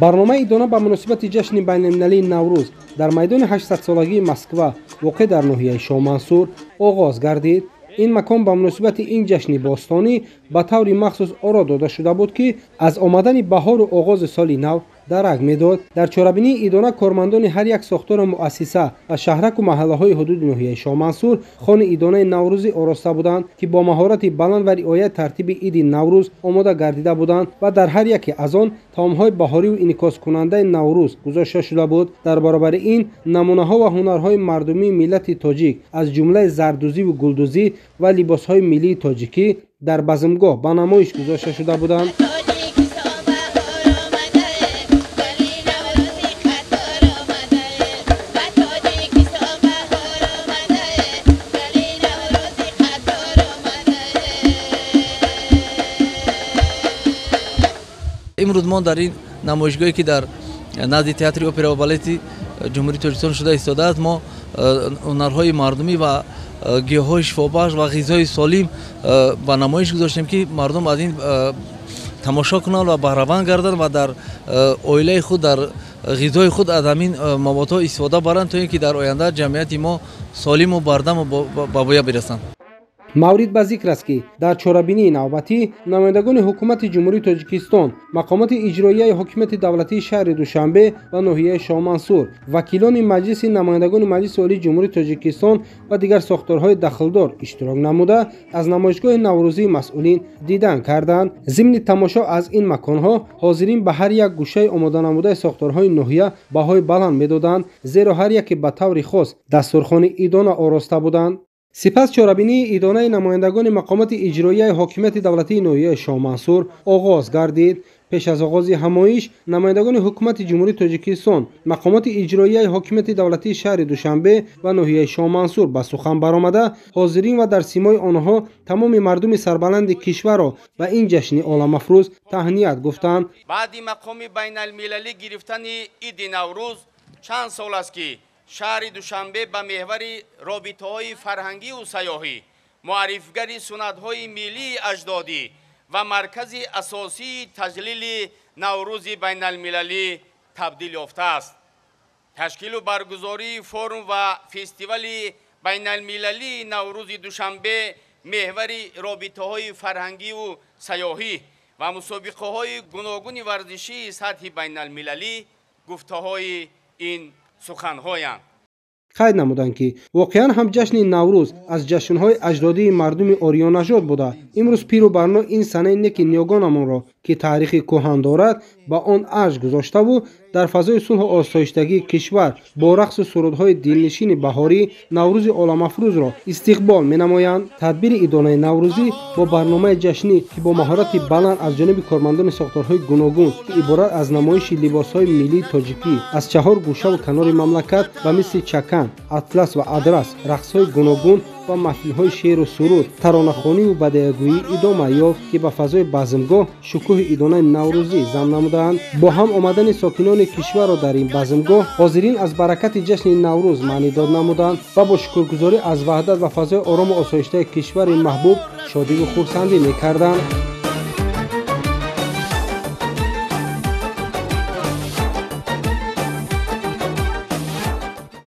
Барномаи идона ба муносибати ҷашни байналмилалии Наврӯз дар майдони 800-солагии Москва, воқеъ дар ноҳияи Шоҳмансур, оғоз гардид. Ин макон ба муносибати ин ҷашни бостонӣ ба таври махсус оро дода шуда буд, ки аз омадани баҳору оғози соли нав дарак медод. Дар чорабинии идона кормандони ҳар як сохтору муассиса ва шаҳраку маҳаллаҳои ҳудуди ноҳияи Шоҳмансур хони идонаи наврӯзӣ ороста буданд, ки бо маҳорати баланд ва риояи тартиби иди Наврӯз омода гардида буданд ва дар ҳар яке аз он таомҳои баҳориву инъикоскунандаи Наврӯз гузошта шуда буд. Дар баробари ин намунаҳо ва ҳунарҳои мардумии миллати тоҷик, аз ҷумлаи зардӯзиву гулдӯзӣ ва либосҳои миллии тоҷикӣ дар базмгоҳ ба намоиш гузошта шуда буданд. Имрӯз мо дар ин намоишгоҳе, ки дар назди театри опера ва балети Ҷумҳурии Тоҷикистон шуда истодааст, мо ҳунарҳои мардумӣ ва гиёҳҳои шифобахш ва ғизои солим ба намоиш гузоштем, ки мардум аз ин тамошо кунанд ва баҳраванд гарданд ва дар оилаи худ, дар ғизои худ аз ҳамин маводҳо истифода баранд, то ин ки дар оянда ҷамъияти мо солиму бардаму ба боя бирасанд. Маврид ба зикр аст, ки дар чорабинии навбатӣ намояндагони ҳукумати Ҷумҳурии Тоҷикистон, мақомоти иҷроияи ҳокимияти давлатии шаҳри Душанбе ва ноҳияи Шоҳмансур, вакилони Маҷлиси намояндагони Маҷлиси Олии Ҷумҳурии Тоҷикистон ва дигар сохторҳои дахлдор иштирок намуда, аз намоишгоҳи наврӯзии масъулин дидан карданд. Зимни тамошо аз ин маконҳо ҳозирин ба ҳар як гӯшаи омоданамудаи сохторҳои ноҳия баҳои баланд медоданд, зеро ҳар яке ба таври хос дастурхони идона ороста буданд. Сипас чорабинии идонаи намояндагони мақомоти иҷроияи ҳокимияти давлатии ноҳияи Шоҳмансур оғоз гардид. Пеш аз оғози ҳамоиш намояндагони ҳукумати Ҷумҳурии Тоҷикистон, мақомоти иҷроияи ҳокимияти давлатии шаҳри Душанбе ва ноҳияи Шоҳмансур ба сухан баромада, ҳозирин ва дар симои онҳо тамоми мардуми сарбаланди кишварро ба ин ҷашни оламафрӯз таҳният гуфтанд. Баъди мақоми байналмилалӣ гирифтани иди Наврӯз чанд сол аст, ки шаҳри Душанбе ба меҳвари робитаҳои фарҳангиву сайёҳӣ, муаррифгари суннатҳои миллии аҷдодӣ ва маркази асосии таҷлили Наврӯзи байналмилалӣ табдил ёфтааст. Ташкилу баргузории форум ва фестивали байналмилалии Наврӯзи Душанбе, меҳвари робитаҳои фарҳангиву сайёҳӣ ва мусобиқаҳои гуногуни варзишии сатҳи байналмилалӣ гуфтаҳои ин суханҳоянд. Қайд намуданд, ки воқеан ҳам ҷашни Наврӯз аз ҷашнҳои аҷдодии мардуми ориёнажод буда, имрӯз пиру барно ин санаи неки ниёгонамонро, ки таърихи кӯҳан дорад, ба он арҷ гузоштаву дар фазои сулҳу осоиштагии кишвар бо рақсу сурудҳои дилнишини баҳорӣ Наврӯзи оламафрӯзро истиқбол менамоянд. Тадбири идонаи наврӯзӣ бо барномаи ҷашнӣ, ки бо маҳорати баланд аз ҷониби кормандони сохторҳои гуногун, ки иборат аз намоиши либосҳои миллии тоҷикӣ аз чаҳор гӯшаву канори мамлакат ба мисли чакан, атлас ва адрас, рақсҳои гуногун ва маҳфилҳои шеъру суруд, таронахониву бадеъагӯӣ идома ёфт, ки ба фазои базмгоҳ шукӯҳи идонаи наврӯзӣ зам намуданд. Бо ҳам омадани сокинони кишварро дар ин базмгоҳ ҳозирин аз баракати ҷашни Наврӯз маънидод намуданд ва бо шукргузорӣ аз ваҳдат ва фазои орому осоиштаи кишвари маҳбуб шодиву хурсандӣ мекарданд.